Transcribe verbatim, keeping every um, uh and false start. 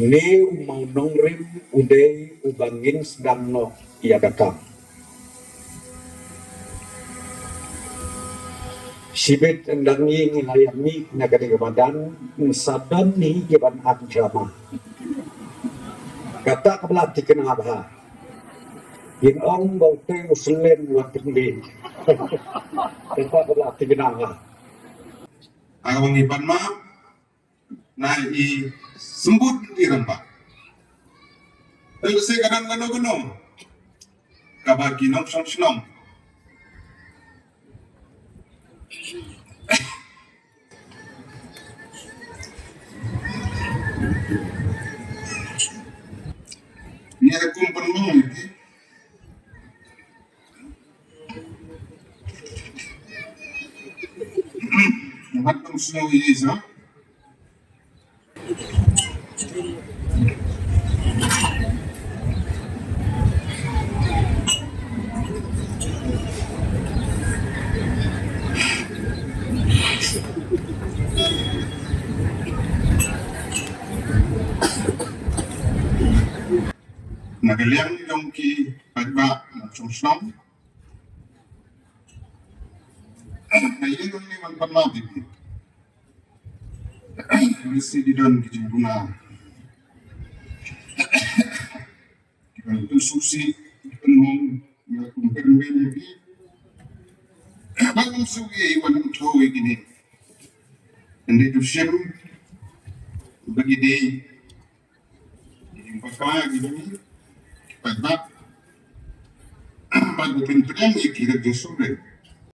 Une u mawnongrim u dei uba ngin sdang noh ïa ka kam. Shibit ynda ngi ngi la ïa mih na kane ka madan, sa don hi ki ban act drama. Kata ka ba la thikna bha. Kin ong ba utei u slen wat pynbeit. Kata ka ba la thikna bha. Aka ba ngi pan map na i symbud i rangbah. Te lehse ka don kano kano kaba ki nongshong shnong. Ngi kum pynmong ïa ki. Wat ym sngew ïa i sa. Na ka liang jong ki paidbah nongshong shnong, na ïing jong ngi man pan map ïa ki. Mesti di don ki jingduna ki ban pynsngewsih, ki pynmong, ïa kum kyrmen ïa ki. Ban sngewsih ïa i wan thaw ïa kine. Ynda tu shem ba ki dei ki jingpapa ki jong ngi, ki paidbah. Ban pynpyrshang ïa ki da ki sumre.